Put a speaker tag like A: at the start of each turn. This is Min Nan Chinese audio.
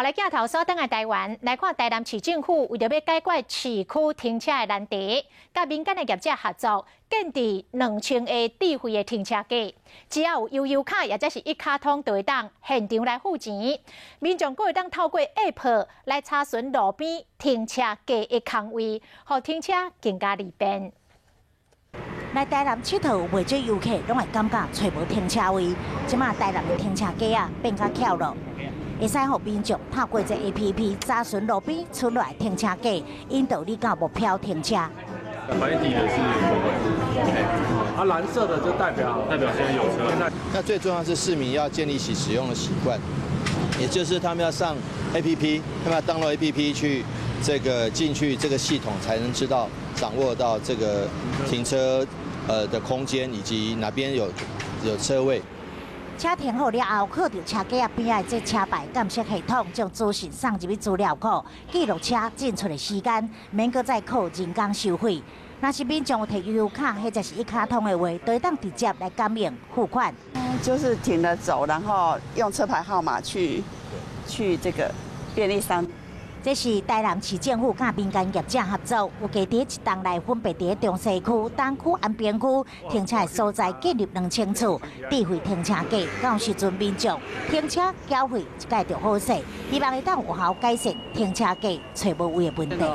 A: 好，來鏡頭鎖轉來台灣，來看台南市政府為著欲解決市區停車的難題，佮民間的業者合作，建置2000個智慧的停車格。只要有悠遊卡，抑者是一卡通，就會當現場來付錢。民眾閣會當透過 App 來查詢路邊停車格的空位，予停車更加利便。
B: 來台南𨑨迌，袂少遊客攏會感覺揣無停車位。這馬台南的停車格仔變較巧囉，會使予民眾透過這 APP 查詢路邊出來停車格，引導你到目標停車。
C: 白底的是空位，
D: 啊，藍色的就代表
C: 現在有車。
E: 那最重要是市民要建立起使用的習慣，也就是他們要上 APP，他們要 download APP 去這個進去這個系統，才能知道掌握到這個停車的空間以及哪邊有車位。
B: 車停好了後，靠著車格仔邊仔的這車牌監測系統，將資訊送入去資料庫，記錄車進出的時間，免閣再靠人工收費。若是民眾有提悠遊卡或者是一卡通的話，就會當直接來感應付款。
F: 就是停了走，然後用車牌號碼去這個便利商。
B: 這是台南市政府佮民間業者合作，預計佇一冬內分別佇中西區、東區、安平區停車的所在建立2000處智慧停車格，到時陣民眾停車繳費這擺就好勢，希望會當有效改善停車格揣無位的問題。